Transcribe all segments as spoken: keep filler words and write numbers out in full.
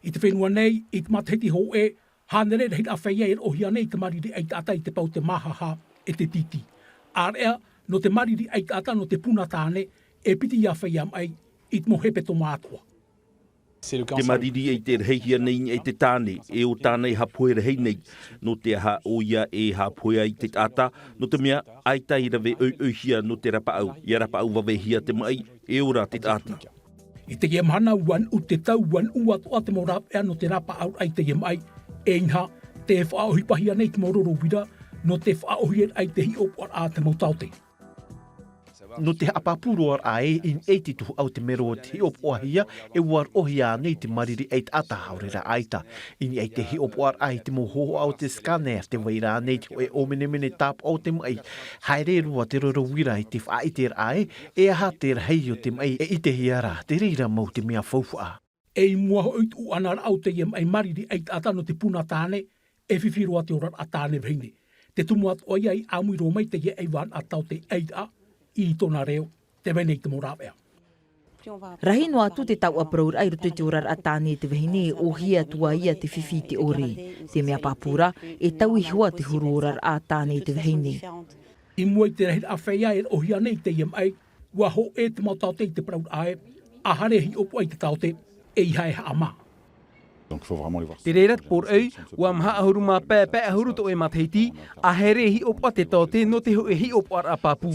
I te fenua nei, i te matahiti hōʻē, hānere rahiraʻa feiā e roʻohia nei i te mariri ʻaitaʻata i te pau te māhaha e te tītī. ʻĀreʻa, nō te mariri ʻaitaʻata nō te puna tāne, e piti ia feiā maʻi i te mau hepetoma atoʻa. Te mariri e te rahihia nei i te tāne, e ʻo tāna e hapohe rahi nei, nō te aha ʻoia e hapohe ai te taʻata, nō te mea, ʻaita i rave ʻoiʻoihia nō te rapaʻau, ia rapaʻau vavehia te maʻi, e ora te taʻata. I teie mahana ua nuʻu te tau, ua nuʻu atoʻa te mau rāveʻa nō te rapaʻauraʻa i teie maʻi, e inaha, tē faʻaʻohipahia nei te mau roro uira, nō te faʻaʻohie raʻa i te hiʻopoʻaraʻa te mau taote. Nō te haʻapāpū roa raʻa ē, i niʻa i te tuhaʻa o te mero o te hiʻopoʻahia, e ua roʻohia nei te mariri ʻaitaʻata haere rā ʻaita. I niʻa i te hiʻopoʻaraʻa i te mau hōhoʻa o te scanner, tē vai ra nei te hōʻē ʻōmenemene tāpaʻo o te maʻi. Haere roa te roro uira i te faʻaʻiteraʻa ē, e aha te rahi o te maʻi e ʻitehia ra, te reira mau te mea faufaʻa. E i mua hoʻi tuʻu ʻana raʻa o teie maʻi mariri ʻaitaʻata nō te puna tāne, e fifi roa te oraraʻa tāne vahine. Te tumu atoʻa ia i ʻāmui roa mai teie ʻaivānaʻa taote ʻairaʻa, i tōna reo, tē vai nei te mau rāveʻa. Rahi noa atu te tauʻa parauraʻa i roto i te oraraʻa tāne e te vahine, e ʻōhie atu ā ia te fifi i te ʻore. Te mea pāpū ra, e taui iho ā te huru oraraʻa tāne e te vahine. I mua i te rahiraʻa feiā e roʻohia nei i teie maʻi, ua hōʻē te mau taote i te parauraʻa ē, ʻa haere e hiʻopoʻa i te taote, ʻeiaha e haʻamā. Te reira te poroʻi, ua maha ʻahuru mā pae, pae ʻahuru tō ʻoe matahiti, ʻa haere e hiʻopoʻa te taote nō te hōʻē hiʻopoʻaraʻa pāpū.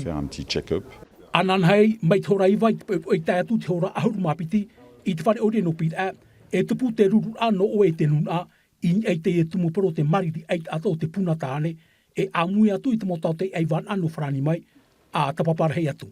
Ananahi, mai te hora iva i te poʻipoʻi tae atu te hora ʻahuru mā piti, i te fare ʻoire nō Pīraʻe, e tupu te rururaʻa nō ʻoe i te nūnaʻa, i niʻa i teie tumu parau o te mariri ʻaitaʻata o te puna tāne, e ʻāmui atu i te mau taote ʻaivānaʻa nō farāni mai, ʻa tapapa rahi atu.